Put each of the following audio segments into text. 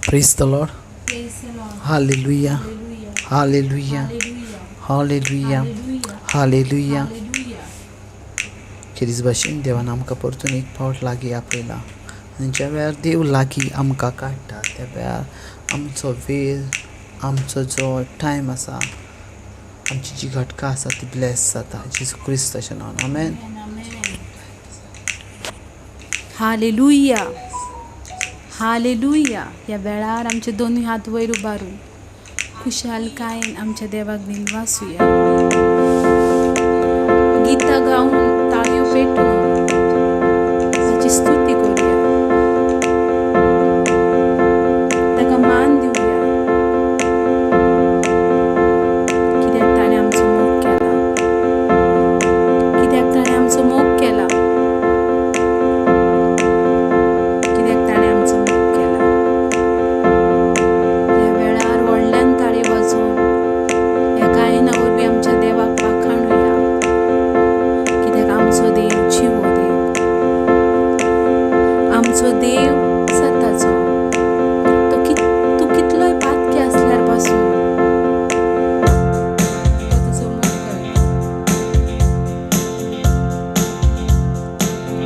Praise the Lord. Hallelujah. Hallelujah. Hallelujah. Hallelujah. खेरीज भाशेन देवान आमकां परतून एक फावट लागीं आपयला आनी ज्या वेळार देव लागीं आमकां काडटा त्या वेळार आमचो वेळ, आमचो जो टायम आसा, आमची जी घटका आसा ती ब्लेस जाता जेजू क्रिस्ताच्या नांवान. आमेन. हालेलुया. हालेलुया. ह्या वेळार आमचे दोनूय हात वयर उबारून खुशालकायेन आमच्या देवाक दिनवासुया. गितां गावन, ताळयो पेटोवन ताची स्तुती करुया, ताका मान दिवया, कित्याक ताणें आमचो मोग केला, कित्याक ताणें आमचो मोग केला, कित्याक ताणें आमचो मोग केला. ह्या वेळार व्हडल्यान ताळी वाजोवन ह्या गायना वरवीं आमच्या देवाक वाखाणुया, कित्याक आमचो देव जिवो देव, आमचो देव सताचो. तो तूं कितलोय पातकी आसल्यार पासून तो तुजो मोग करता.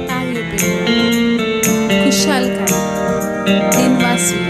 ताळयो पेटोवन खुशालकाय दिनवासुया.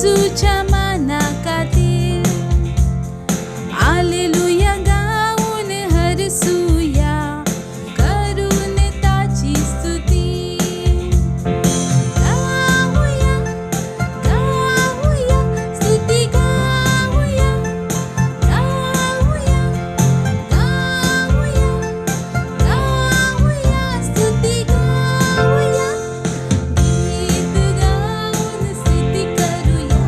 जेजूच्या माना खातीर. आलेलुया गावन हरसुया, करून ताची स्तुती. गावया गावया स्तुती गावया, गावया गावया गावया स्तुती गावया. गीत गाऊन स्तुती करूया,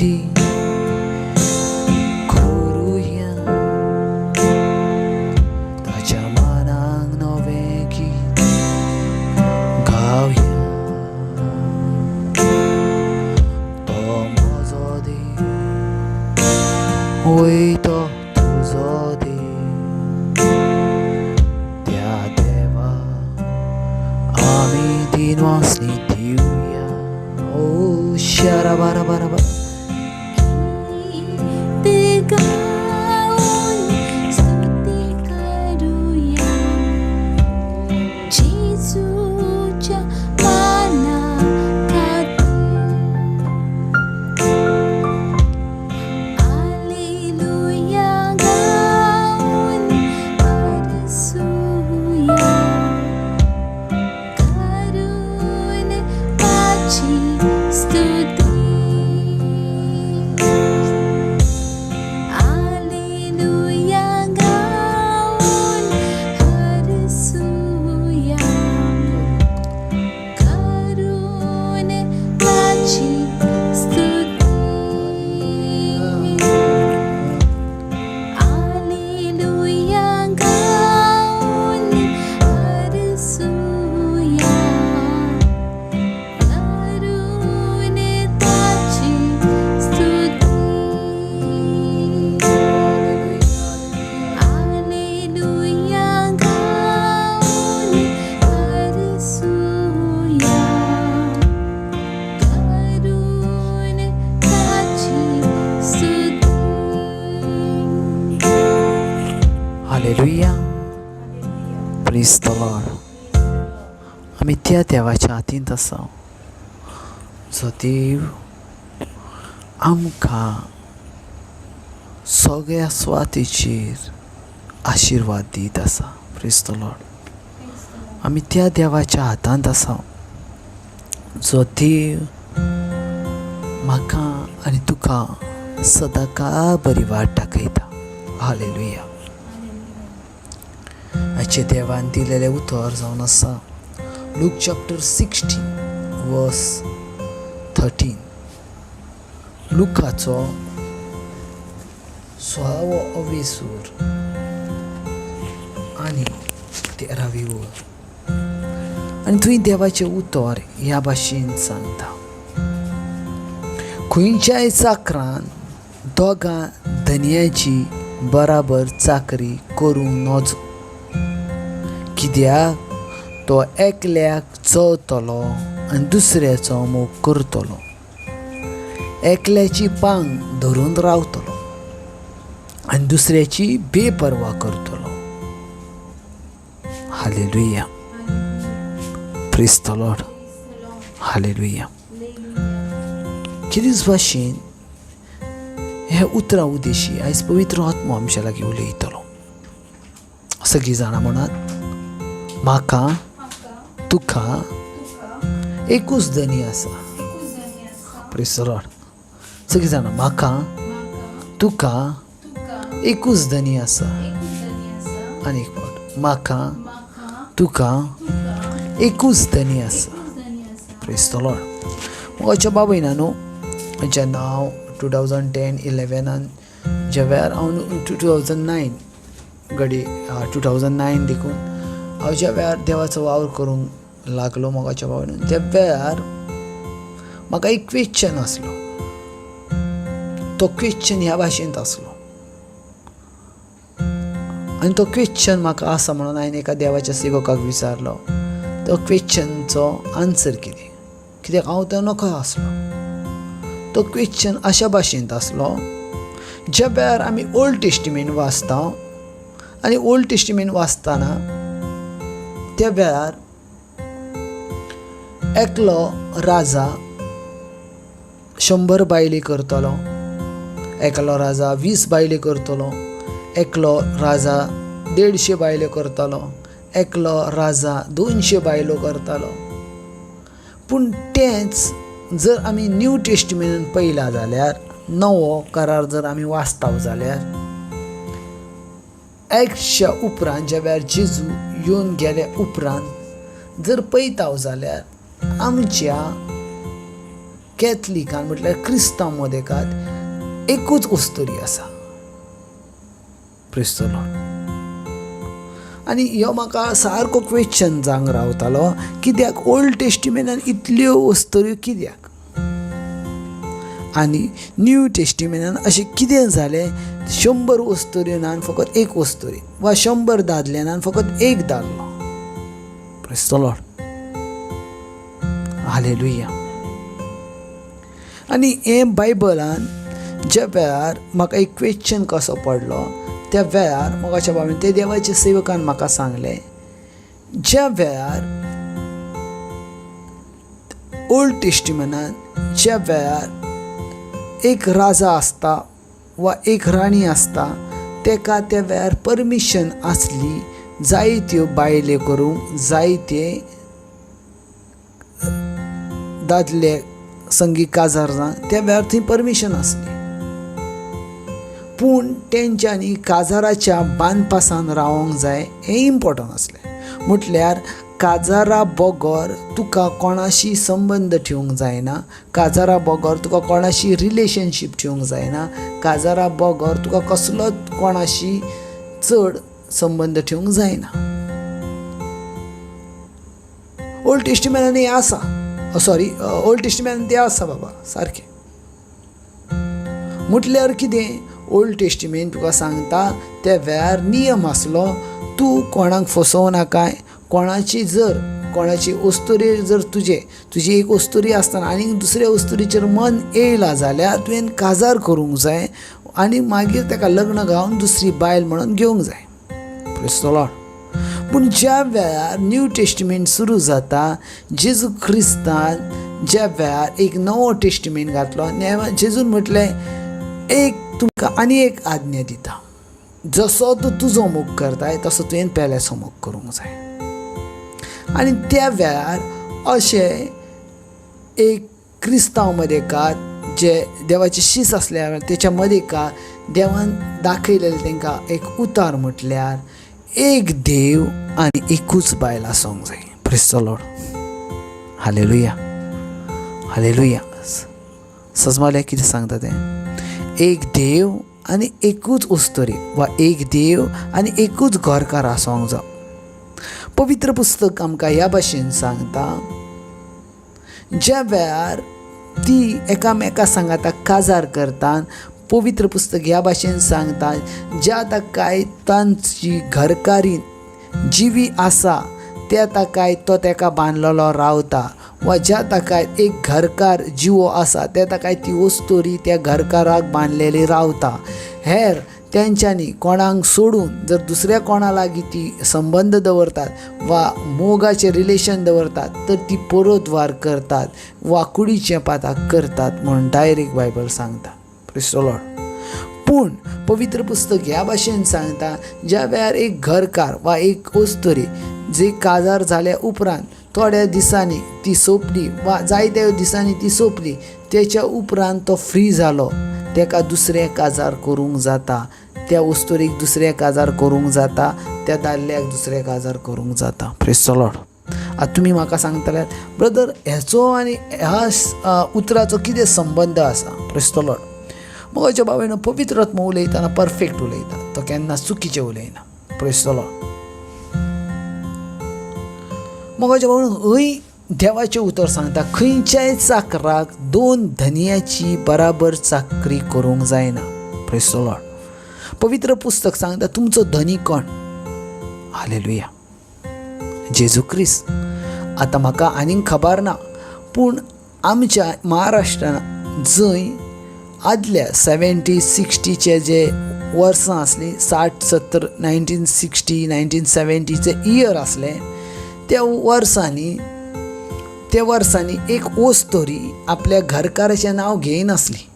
स्तुती करुया, ताच्या मानाक नवें गीत गावया. तो म्हजो देव, वय तो तुजो देव, त्या देवा आमी दिनवासनी दिवया. ओ शरा बारा बारा बारा. गीत गाऊन स्तुती करूया, जेजूच्या माना खातीर. आलेलुया गाऊन हरसूया, करून ताची स्तुती. आलेलुया गाऊन हरसूया, करून ताची स्तुती. आलेलुया गाऊन हरसूया, करून ताची स्तुती. आलेलुया गाऊन हरसूया, करून ताची स्तुती. Hallelujah, praise the Lord. आमी त्या देवाच्या हातींत आसा जो देव आमकां सगळ्या सुवातेचेर आशिर्वाद दीत आसा. Praise the Lord. आमी त्या देवाच्या हातांत आसा जो देव म्हाका आनी तुका सदांकाळ बरी वाट दाखयता. हालेलुया. हाचे देवान दिलेलें उतर जावन आसा लूक चॅप्टर 16 वर्स 13. लुकाचो 16वो अवेसूर आनी 13वी वळ. आनी थंय देवाचें उतर ह्या भाशेन सांगता, खंयच्याय चाकरान दोगां धनयाची बराबर चाकरी करूंक नजो, कित्याक तो एकल्याक चवतलो आनी दुसऱ्याचो मोग करतलो, एकल्याची पांग धरून रावतलो आनी दुसऱ्याची बेपर्वा करतलो. Hallelujah, praise the Lord. Hallelujah. कितेंच भाशेन ह्या उतरां उदेशी आयज पवित्र आत्मो आमच्या लागीं उलयतलो. सगळीं जाणां म्हणात, म्हाका तुका एकूच धनी आसा. Praise the Lord. सगळीं जाणां, म्हाका तुका एकूच धनी आसा. आनी एक फावट, म्हाका तुका एकूच धनी आसा. Praise the Lord. म्हज्या बाबयना न्हू, जेन्ना हांव 2010-11 ज्या वेळार हांव 2009 घडये 2009 देखून हांव ज्या वेळार देवाचो वावर करूंक लागलो मोगाच्या बाबतीन, त्या वेळार म्हाका एक क्वेश्चन आसलो. तो क्वेश्चन ह्या भाशेंत आसलो आनी तो क्वेश्चन म्हाका आसा म्हणून हांवें एका देवाच्या सेवकाक विचारलो. तो क्वेश्चनचो आन्सर कितें, कित्याक हांव तो नकळो आसलो. तो क्वेश्चन अशा भाशेंत आसलो, ज्या वेळार आमी ओल्ड टेस्टिमेंट वाचता आनी ओल्ड टेस्टिमेंट वाचतना त्या वेळार एकलो राजा 100 बायली करतलो, एकलो राजा 20 बायली करतलो, एकलो राजा 150 बायल्यो करतालो, एकलो राजा 200 बायलो करतालो. पूण तेंच जर आमी न्यू टेस्टिमेंटान पळयलां जाल्यार, नवो करार जर आमी वाचता जाल्यार, एक्सच्या उपरांत ज्या वेळार जेजू येवन गेल्या उपरांत जर पळयता जाल्यार आमच्या कॅथलिकान म्हटल्यार क्रिस्तांव मदेकात एकूच उस्तोरी आसा. Praise the Lord. आनी ह्यो म्हाका सारको क्वेश्चन जावंक रावतालो, कित्याक ओल्ड टेस्टिमेंटान इतल्यो वस्तुऱ्यो कित्याक आनी न्यू टेस्टिमेंटान अशें कितें जालें 100 वस्तुऱ्यो ना फकत एक वस्तुरी, वा 100 दादले ना फकत एक दादलो. Praise the Lord. Hallelujah. आनी हें बायबलान ज्या वेळार म्हाका एक क्वेश्चन कसो पडलो त्या वेळार मोगाच्या बाबीन ते देवाच्या सेवकान म्हाका सांगलें, ज्या वेळार ओल्ड टेस्टिमेंटान ज्या वेळार एक राजा आसता वा एक राणी आसता तेका त्या वेळार परमिशन आसली जायत्यो बायले करूंक, जायते दादले संगी काजार जावंक त्या वेळार थंय परमिशन आसली. पूण तेंच्यांनी काजाराच्या बांदपासान रावोंक जाय हें इम्पोर्टंट आसलें. म्हटल्यार काजारा बगर तुका कोणाशी संबंद ठेवंक जायना, काजारा बगर तुका कोणाशी रिलेशनशीप ठेवंक जायना, काजारा बगर तुका कसलोच कोणाशी चड संबंद ठेवंक जायना. ओल्ड टेस्टिमेंटान हें आसा, सॉरी ओल्ड टेस्टिमेंटान तें आसा बाबा सारकें. म्हटल्यार कितें, ओल्ड टेस्टिमेंट तुका सांगता त्या वेळार नियम आसलो, तूं कोणाक फसोवं नाकाय, कोणाची जर कोणाची वस्तुरी जर तुजी एक वस्तुरी आसतना आनी दुसऱ्या वस्तुरीचेर मन येयलां जाल्यार तुवें काजार करूंक जाय आनी मागीर ताका लग्न घालून दुसरी बायल म्हणून घेवंक जाय. Praise the Lord. पूण ज्या वेळार न्यू टेस्टिमेंट सुरू जाता, जेजू क्रिस्तान ज्या वेळार एक नवो टेस्टिमेंट घातलो, जेजून म्हटलें एक तुमकां आनी एक आज्ञा दिता, जसो तूं तुजो मोग करताय तसो तुवें पेल्याचो मोग करूंक जाय. आनी त्या वेळार अशें एक क्रिस्तांव मदेकात जे देवाचे शीस आसल्या तेच्या मदेकात देवान दाखयलेलें तांकां एक उतार, म्हटल्यार एक देव आनी एकूच बायल आसूंक जाय. Praise the Lord. Hallelujah. Hallelujah. सजमाल्या कितें सांगता तें, एक देव आनी एकूच उस्तोरी वा एक देव आनी एकूच घरकार आसूंक जाय. पवित्र पुस्तक आमकां ह्या भाशेन सांगता, ज्या वेळार ती एकामेका सांगाता काजार करता, पवित्र पुस्तक ह्या भाशेन सांगता, ज्या ताकाय तांची घरकारी जिवी आसा त्या ताकाय तो ताका बांदलेलो रावता, वा ज्या ताका एक घरकार जिवो आसा त्या ताकाय ती वस्तुरी त्या घरकाराक बांदलेली रावता. हेर तेंच्यांनी कोणाक सोडून जर दुसऱ्या कोणा लागीं ती संबंद दवरतात वा मोगाचें रिलेशन दवरतात तर ती परतवार करतात वा कुडीचें पाताक करतात म्हूण डायरेक्ट बायबल सांगता. Praise the Lord. पूण पवित्र पुस्तक ह्या भाशेन सांगता, ज्या वेळार एक घरकार वा एक वस्तुरी जी काजार जाल्या उपरांत थोड्या दिसांनी ती सोंपली वा जायत्या दिसांनी ती सोंपली, तेच्या उपरांत तो फ्री जालो, ताका दुसरें काजार करूंक जाता, त्या वस्तुरीक दुसरें काजार करूंक जाता, त्या दादल्याक दुसरें काजार करूंक जाता. Praise the Lord. आतां तुमी म्हाका सांगतले, ब्रदर हेचो आनी ह्या उतराचो कितें संबंद आसा? Praise the Lord. मोगाच्या बाबायनो, पवित्र आत्मो उलयतना परफेक्ट उलयता, तो केन्ना चुकीचें उलयना. Praise the Lord. मोगाच्या बाबायनो, हय देवाचें उतर सांगता, खंयच्याय चाकराक दोन धनयाची बराबर चाकरी करूंक जायना. Praise the Lord. पवित्र पुस्तक सांगता तुमचो धनी कोण? हालेलुया, जेजू क्रिस्त. आतां म्हाका आनीक खबर ना, पूण आमच्या महाराष्ट्रान जंय आदल्या 70 60चे जे वर्सां आसलीं, 60 70 1960 1970चे इयर आसलें, त्या वर्सांनी एक वस्तोरी आपल्या घरकाराचें नांव घेयनासली.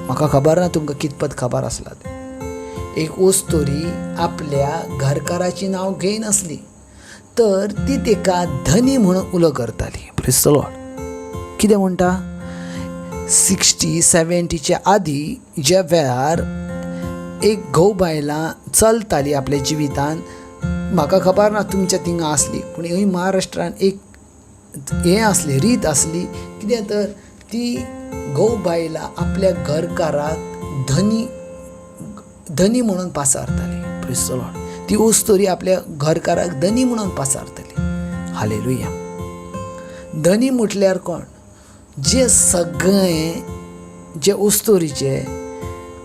म्हाका खबर ना तुमकां कितपत खबर आसला तें. एक वस्तोरी आपल्या घरकाराचें नांव घेयनासली, तर ती तेका धनी म्हणून उलो करताली. Praise the Lord. कितें म्हणटा, 60 70च्या आदी ज्या वेळार एक घोव बायलां चलताली आपल्या जिवितान, म्हाका खबर ना तुमच्या थिंगा आसली, पूण हय महाराष्ट्रान एक हें आसली, रीत आसली. कितें तर ती घोव बायलां आपल्या घरकाराक धनी धनी म्हणून पाचारताली. Praise the Lord. ती अस्तुरी आपल्या घरकाराक धनी म्हणून पाचारताली. हालेलुया. धनी म्हटल्यार कोण? जे सगळें जे अस्तुरीचे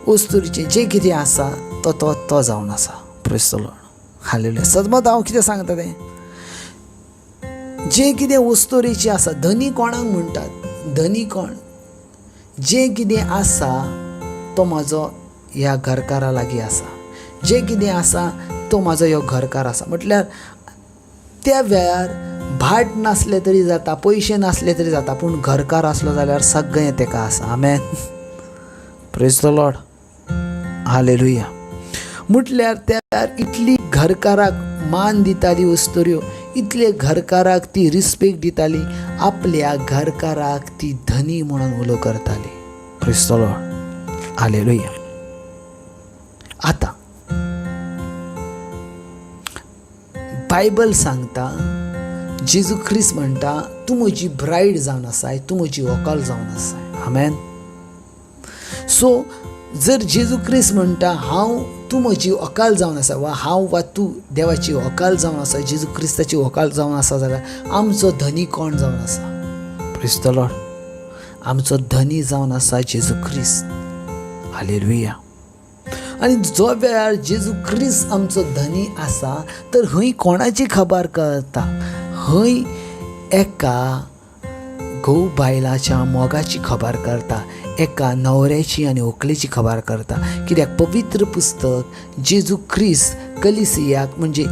अस्तुरीचें जें कितें आसा तो तो तो जावन आसा. Praise the Lord. Hallelujah. सदमत हांव कितें सांगता तें, जें कितें अस्तुरीचें आसा, धनी कोणाक म्हणटात? धनी कोण? जें कितें आसा तो म्हजो ह्या घरकारा लागीं आसा, जें कितें आसा तो म्हजो ह्यो घरकार आसा. म्हटल्यार त्या वेळार भाट नासलें तरी जाता, पयशे नासले तरी जाता, पूण घरकार आसलो जाल्यार सगळें तेका आसा. आमेन. Praise the Lord. Hallelujah. म्हटल्यार त्या वेळार इतली घरकाराक मान दिताली अस्तुऱ्यो, इतले घरकाराक ती रिस्पेक्ट दिताली, आपल्या घरकाराक ती धनी म्हणून उलो करताली. Praise the Lord. Hallelujah. आतां बायबल सांगता, जेजू क्रिस्त म्हणटा, तूं म्हजी ब्रायड जावन आसाय, तूं म्हजी व्हंकल जावन आसाय. आमेन. सो जर जेजू क्रिस्त म्हणटा हांव तूं म्हजी व्हंकल जावन आसा, वा हांव वा तूं देवाची व्हंकल जावन आसा, जेजू क्रिस्ताची व्हंकल जावन आसा, जाल्यार आमचो धनी कोण जावन आसा? Praise the Lord. आमचो धनी जावन आसा जेजू क्रिस्त. हालेलुया. आनी जो वेळार जेजू क्रिस्त आमचो धनी आसा तर हय कोणाची खबर करता? हय एका घोव बायलाच्या मोगाची खबर करता, एका न्हवऱ्याची आनी व्हंकलेची खबर करता. कित्याक पवित्र पुस्तक जेजू क्रिस्त कलिसियाक म्हणजे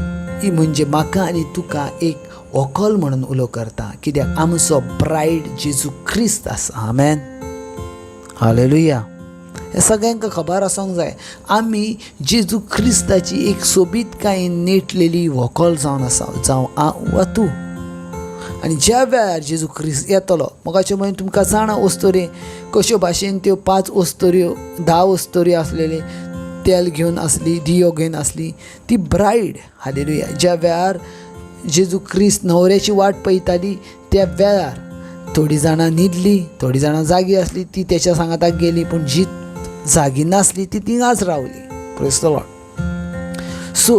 म्हणजे म्हाका आनी तुका एक व्हंकल म्हणून उलो करता. कित्याक आमचो ब्रायड जेजू क्रिस्त आसा. आमेन. हालेलुया. हें सगळ्यांक खबर आसूंक जाय. आमी जेजू क्रिस्ताची एक सोबीतकायेन नेटलेली व्हंकल जावन आसा, जावं हांव वा तूं. आनी ज्या वेळार जेजू क्रिस्त येतलो, मोगाचे भयण तुमकां जाणा अस्तुरी कश्यो भाशेन त्यो 5 अस्तुऱ्यो 10 अस्तुऱ्यो आसलेली, तेल घेवन आसली, दियो घेवन आसली, ती ब्रायड. हालेलुया. ज्या वेळार जेजू क्रिस्त न्हवऱ्याची वाट पळयताली त्या वेळार थोडीं जाणां न्हिदली, थोडीं जाणां जागी आसली, ती तेच्या सांगाताक गेली, पूण जी जागी नासली ती थिंगाच रावली. Praise the Lord. सो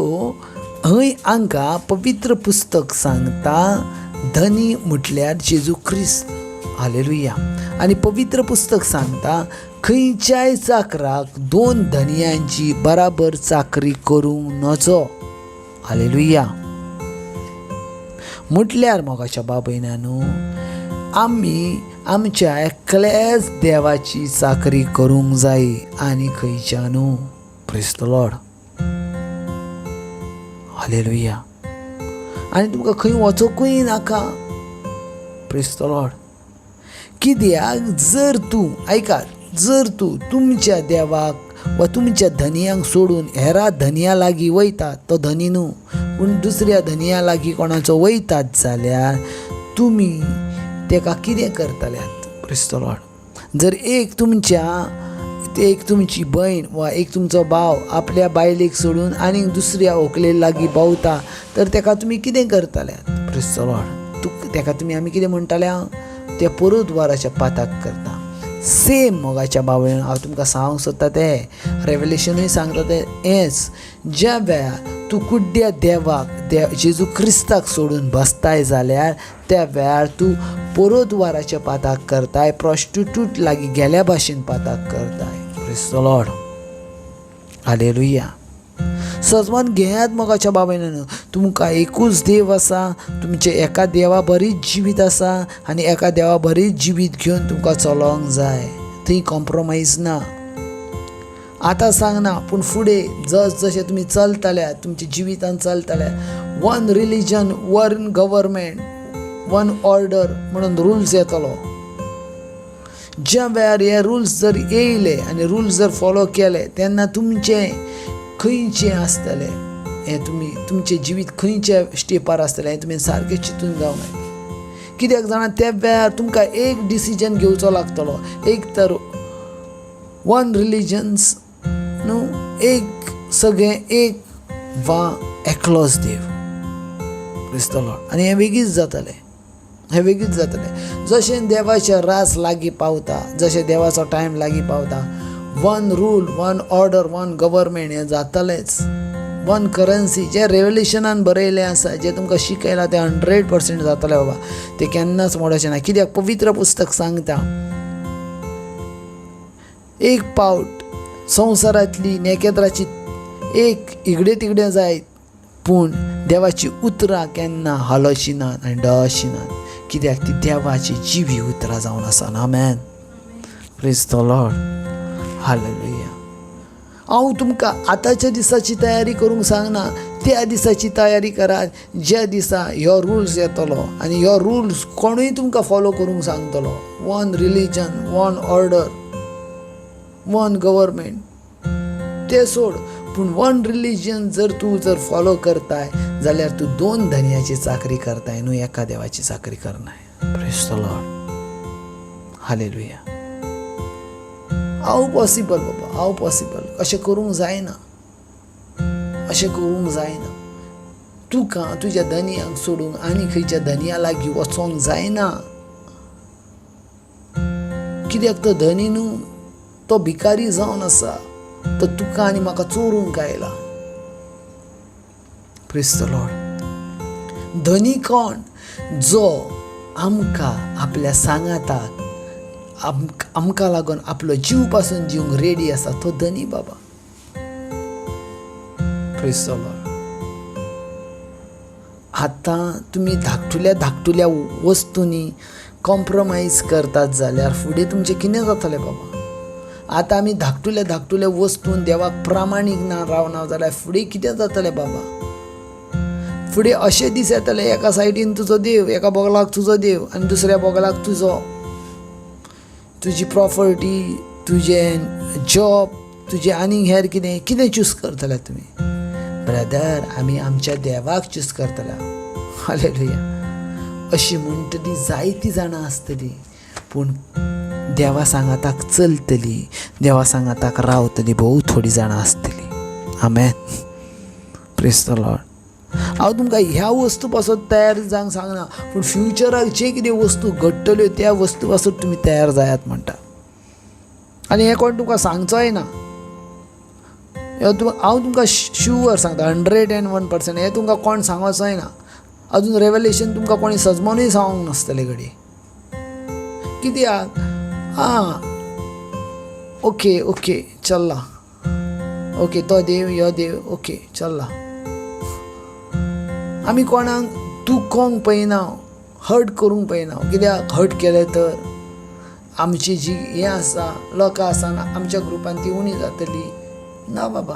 हय हांकां पवित्र पुस्तक सांगता धनी म्हटल्यार जेजू क्रिस्त. हालेलुया. आनी पवित्र पुस्तक सांगता खंयच्याय चाकराक 2 धनयांची बराबर चाकरी करूंक नजो. हालेलुया. म्हटल्यार मोगाच्या बाबयनानू, आमी आमच्या एकल्याच देवाची चाकरी करूंक जाय आनी खंयच्या न्हू. Praise the Lord. Hallelujah. आनी तुमकां खंय वचोंकूय नाका. Praise the Lord. कित्याक जर तूं आयकात, जर तूं तुमच्या देवाक वा तुमच्या धनयांक सोडून हेरा धनया लागीं वयता, तो धनी न्हू पूण दुसऱ्या धनया लागीं कोणाचो वयतात जाल्यार तुमी तेका कितें करतल्यात? Praise the Lord. जर एक तुमच्या एक तुमची भयण वा एक तुमचो भाव आपल्या बायलेक सोडून आनीक दुसऱ्या व्हंकले लागीं भोंवता तर तेका तुमी कितें करतल्यात? Praise the Lord. तेका तुमी आमी कितें म्हणटाल्या? त्या पुरुद्वाराच्या पाताक करता. सेम मोगाच्या बावळ्यान हांव तुमकां सांगूंक सोदता तें रेवलेशनूय सांगता तें हेंच, ज्या वेळार तूं कुड्ड्या देवाक जेजू क्रिस्ताक सोडून बसताय जाल्यार त्या वेळार तूं पुरुद्वाराच्या पाताक करताय, प्रोस्टिट्यूट लागीं गेल्या भाशेन पाताक करताय. Praise the Lord. Hallelujah. सजमान घेयात मोगाच्या बाबायन, तुमकां एकूच देव आसा, तुमचें एका देवा बरीच जिवीत आसा आनी एका देवा बरीच जिवीत घेवन तुमकां चलोवंक जाय. थंय कॉम्प्रोमायज ना. आतां सांगना पूण फुडें जस जशें तुमी चलतल्या तुमच्या जिवितान चलतल्या, one religion, one government, one order म्हणून रुल्स येतलो. ज्या वेळार हे रुल्स जर येयले आनी रुल्स जर फॉलो केले तेन्ना तुमचें खंयचें आसतलें हें तुमी तुमचें जिवीत खंयच्या स्टेपार आसतलें हें तुमी सारकें चिंतून जावंक जाय. कित्याक जाणा, त्या वेळार तुमकां एक डिसिजन घेवचो लागतलो, एक तर वन रिलिजन्स न्हू, एक सगळें एक वा एकलोच देव. Praise the Lord. आनी हें वेगीच जातलें. हें वेगळीच जातलें. जशें देवाचें रास लागीं पावता, जशें देवाचो टायम लागीं पावता, one rule, one order, one government हें जातलेंच. वन करन्सी, जें रेवल्युशनान बरयलें आसा, जें तुमकां शिकयलां तें 100% जातलें बाबा, तें केन्नाच मोडचें ना. कित्याक पवित्र पुस्तक सांगता, एक पावट संवसारांतली नेकेत्राची एक इगडे तिगडे जायत, पूण देवाची उतरां केन्ना हालोवची नात आनी डळची नात, कित्याक ती देवाची जिवी उतरां जावन आसा. आमेन. Praise the Lord. Hallelujah. हांव तुमकां आतांच्या दिसाची तयारी करूंक सांगना, त्या दिसाची तयारी करात ज्या दिसा ह्यो रुल्स येतलो आनी ह्यो रुल्स कोणूय तुमकां फॉलो करूंक सांगतलो. One religion, one order, one government ते सोड, पूण वन रिलीजन जर तूं जर फॉलो करताय जाल्यार तूं दोन धनयाची चाकरी करताय न्हू, एका देवाची चाकरी करनाय. Praise the Lord. Hallelujah. How possible बाबा, हाव पॉसिबल? अशें करूंक जायना, अशें करूंक जायना. तुका तुज्या धनयांक सोडूंक आनी खंयच्या धनया लागीं वचोंक जायना, कित्याक तो धनी न्हू, तो भिकारी जावन आसा, तो तुका आनी म्हाका चोरूंक आयला. Praise the Lord. धनी कोण? जो आमकां आपल्या सांगाताक आमकां लागून आपलो जीव पासून जिवंक रेडी आसा, तो धनी बाबा. Praise the Lord. आतां तुमी धाकटुल्या धाकटुल्या वस्तूंनी कॉम्प्रोमायज करतात जाल्यार फुडें तुमचें कितें जातलें बाबा? आतां आमी धाकटुल्या धाकटुल्या वस्तून देवाक प्रामाणीक ना रावना जाल्यार फुडें कितें जातलें बाबा? फुडें अशे दीस येतले, एका सायडीन तुजो देव, एका बगलाक तुजो देव आनी दुसऱ्या बगलाक तुजो, तुजी प्रॉपर्टी, तुजें जॉब, तुजें आनीक हेर कितें कितें चूज करतले तुमी? ब्रदर, आमी आमच्या देवाक चूज करतले. हालेलुया. अशी म्हणटली जायतीं जाणां आसतलीं, पूण देवा सांगाताक चलतली, देवा सांगाताक रावतली भोव थोडीं जाणां आसतलीं. आमेन. Praise the Lord. हांव तुमकां ह्या वस्तू पासून तयार जावंक सांगना, पूण फ्युचराक जे कितें वस्तू घडटल्यो त्या वस्तू पासून तुमी तयार जायात म्हणटा. आनी हें कोण तुमकां सांगचोय ना, हांव तुमकां शुवर सांगता, 101% हें तुमकां कोण सांगचोय ना. अजून रेवलेशन तुमकां कोणी सजमोनूय सांगूंक नासतलें घडये, कित्याक आं ओके ओके चल्ला, ओके तो देव यो देव ओके चल्ला. आमी कोणाक दुखोवंक पळयना, हर्ट करूंक पळयना, कित्याक हर्ट केलें तर आमची जी हें आसा लोकां आसा आमच्या ग्रुपान ती उणी जातली. ना बाबा,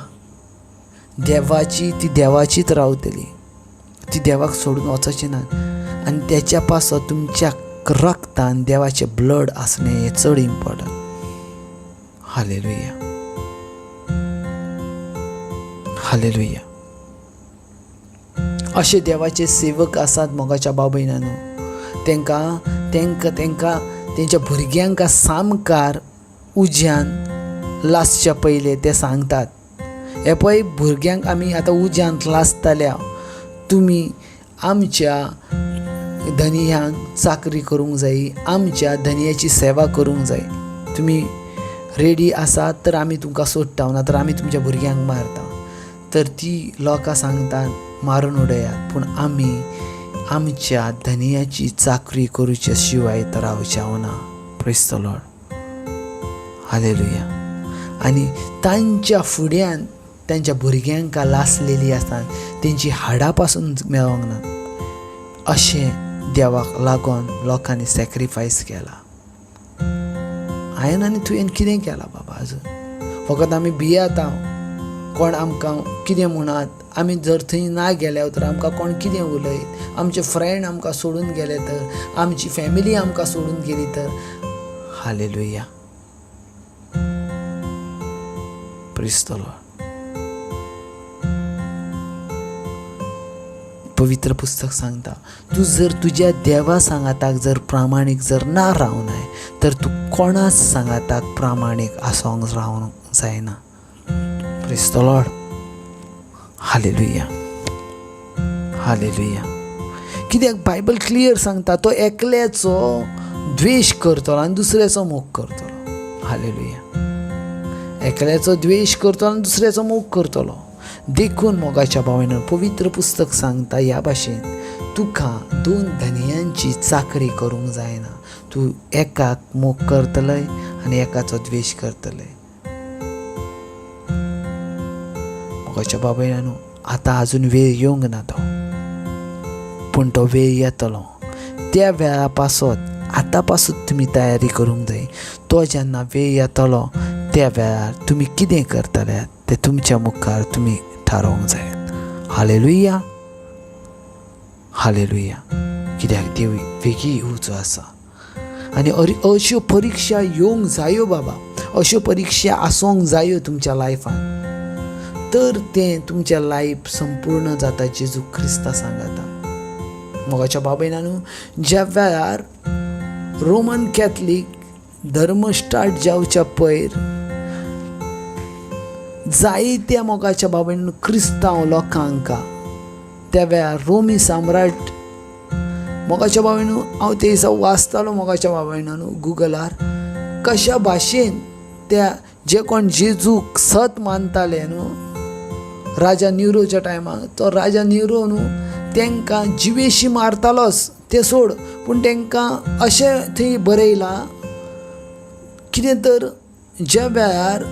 देवाची ती देवाचीच रावतली, ती देवाक सोडून वचची ना. आनी तेच्या पासत तुमच्या रक्तान देवाचें ब्लड आसणें हें चड इम्पोर्टंट. हालेलुया. हालेलुया. अशे देवाचे सेवक आसात मोगाच्या भाव भयणांनो, तेंकां तेंकां तेंकां तेंच्या भुरग्यांक सामकार उज्यान लासच्या पयले ते सांगतात, हे पळय भुरग्यांक आमी आतां उज्यांत लासतल्या, तुमी आमच्या धनयांक चाकरी करूंक जायी, आमच्या धनयाची सेवा करूंक जाय, तुमी रेडी आसात तर आमी तुमकां सोडटा, ना तर आमी तुमच्या भुरग्यांक मारता. तर ती लोकां सांगतात मारून उडयात, पूण आमी आमच्या धनयाची चाकरी करूचे शिवाय तर रावचे ना. Praise the Lord. Hallelujah. आनी तांच्या फुड्यान तांच्या भुरग्यांक लासलेली आसतात, तेंची हाडां पासून मेळोंक ना. अशें देवाक लागून लोकांनी सॅक्रिफायस केला. हांवें आनी तुवें कितें केलां बाबा? अजून फकत आमी भियेता, कोण आमकां कितें म्हणत, आमी जर थंय ना गेल्या तर आमकां कोण कितें उलयत, आमचे फ्रेंड आमकां सोडून गेले तर, आमची फॅमिली आमकां सोडून गेली तर. हालेलुया. Praise the Lord. पवित्र पुस्तक सांगता, तूं जर तुज्या देवा सांगाताक जर प्रामाणीक जर ना रावनाय तर तूं कोणाच सांगाताक प्रामाणीक आसोंक रावंक जायना. Praise the Lord. Hallelujah. Hallelujah. कित्याक बायबल क्लियर सांगता, तो एकल्याचो द्वेश करतलो आनी दुसऱ्याचो मोग करतलो. हालेलुया. एकल्याचो द्वेश करतलो आनी दुसऱ्याचो मोग करतलो. देखून मोगाच्या भावांनो, पवित्र पुस्तक सांगता ह्या भाशेन, तुका दोन धनयांची चाकरी करूंक जायना. तूं एकाक मोग करतलय आनी एकाचो द्वेश करतलय. मोगाच्या बाबायनो, आतां आजून वेळ येवंक ना तो, पूण तो वेळ येतलो. त्या वेळा पासत आतां पासून तुमी तयारी करूंक जाय. तो जेन्ना वेळ येतलो त्या वेळार तुमी कितें करतले तें तुमच्या मुखार तुमी थारोवंक जाय. Hallelujah, hallelujah. कित्याक देव बेगीन येवचो आसा. आनी अश्यो परिक्षा येवंक जायो बाबा, अश्यो परिक्षा आसूंक जायो तुमच्या लायफान, तर तें तुमच्या लायफ संपूर्ण जाता जेजू क्रिस्ता सांगाता. मोगाच्या बाबायनानू, ज्या वेळार रोमन कॅथलीक धर्म स्टार्ट जावच्या पयर जायत्या मोगाच्या बाबायनानू क्रिस्तांव लोकांक त्या वेळार रोमी सम्राट, मोगाच्या बाबायनू हांव ते दिसा वाचतालो मोगाच्या बाबायनानू गुगलार, कशा भाशेन त्या जे कोण जेजूक सत मानताले न्हू राजा निरोच्या टायमाक, तो राजा निरो न्हू तांकां जिवेशी मारतालोच ते सोड, पूण तांकां अशें थंय बरयलां कितें तर ज्या वेळार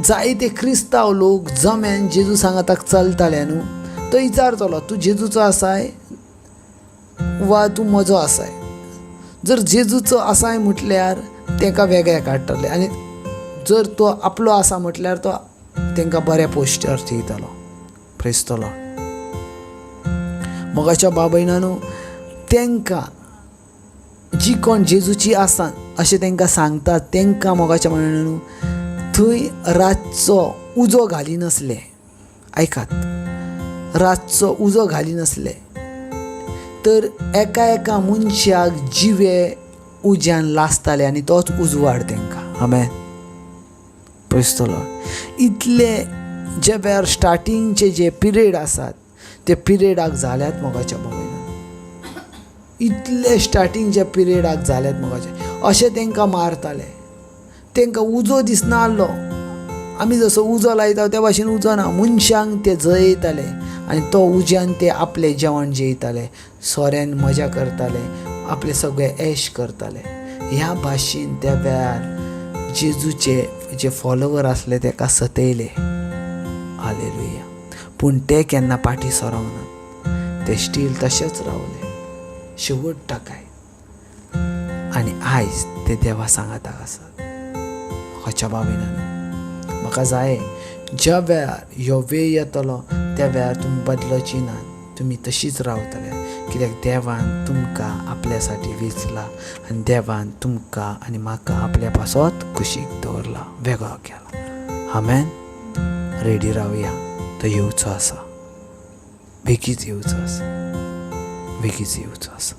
जायते क्रिस्तांव लोक जम्यान जेजू सांगाताक चलताले न्हू, तो विचारतलो तूं जेजूचो आसाय वा तूं म्हजो आसाय. जर जेजूचो आसाय म्हटल्यार ताका वेगळे काडटले, आनी जर तो आपलो आसा म्हटल्यार तो तांकां बऱ्या पोस्टर थेयतलो. प्रेसतलो. मोगाच्या बाबयनानू, तांकां जी कोण जेजूची आसा अशें तांकां सांगतात, तांकां मोगाच्या बाबयनानू थंय रातचो उजो घालिनासले. आयकात, रातचो उजो घालिनासले तर एका एका मनशाक जिवे उज्यान लासताले आनी तोच उजवाड तांकां. आमेन. प्रेसतलो. इतले जे वेळार स्टार्टिंगचे जे पिरियड आसात ते पिरियडाक जाल्यात मोगाच्या बाबायन, इतले स्टार्टिंगच्या पिरियडाक जाल्यात मोगाचे, अशें तांकां मारताले. तांकां उजो दिसना आहलो, आमी जसो उजो लायता त्या भाशेन उजो ना, मनशांक ते जळयताले आनी तो उज्यान ते आपलें जेवण जेयताले, सोऱ्यान मजा करताले, आपले सगळे ऐश करताले. ह्या भाशेन त्या वेळार जेजूचे जे फॉलोवर आसले ताका सतयले. हालेलुया. पूण ते केन्ना पाटी सरोंक ना, ते स्टील तशेंच रावले शेवट टाकाय, आनी आयज ते देवा सांगाताक आसात. म्हाका बाबिनान म्हाका जाय ज्या वेळार ह्यो वेळ येतलो त्या वेळार तुमी बदलची ना, तुमी तशीच रावतले, कित्याक देवान तुमकां आपल्या साठी वेंचला आनी देवान तुमकां आनी म्हाका आपल्या पासत कुशीक दवरला, वेगळो केला. आमेन. रेडी रावया, तो येवचो आसा, बेगीच येवचो आसा, बेगीच येवचो आसा.